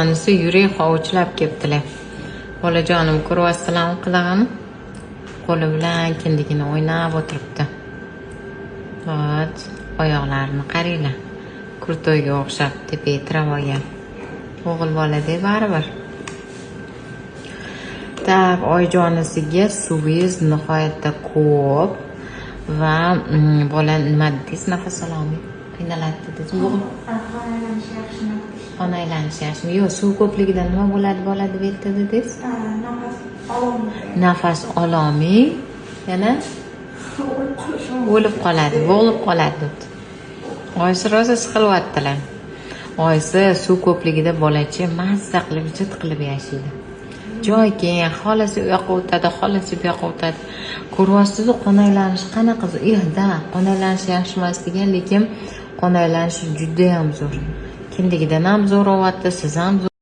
Onasi yurak hovuchlab kelibdilar. Bolajonim, ko'ryapsizlarmi qilig'ini? Qo'li bilan kindigini o'ynab o'tiribdi. Вот, oyoqlarini qaranglar. Крутой ga o'xshab tepaga tirab olgan. O'g'il bolada baribir. Так, oyijonisiga suvingiz nihoyatda ko'p va bola nima dedingiz, nafas ololmay qiynaladi dedingiz. Bo'g'il Qon aylanishi yaxshi emas. Qon aylanishi yaxshimi? Yo'q, suv ko'pligidan nima bo'ladi bola deb aytdi dedingiz? Nafas ololmaydi. Nafas ololmay, yana O'lib qolishi mumkin. O'lib qoladi, bo'g'ilib qoladi debdi. Oyisi rosa siqilyaptilar. Oyisi, suv ko'pligida bolachi mazza qilib, jit qilib yashaydi. Joy keng, xohlasa u yoqqa o'tadi, xohlasa bu yoqqa o'tadi. Ko'ryapsizu, qon aylanishi qanaqa zo'r. Да, qon aylanishi yaxshi emas degan, lekin qon aylanishi judayam zo'r. Kindigidan ham zo'r olyapti, siz ham.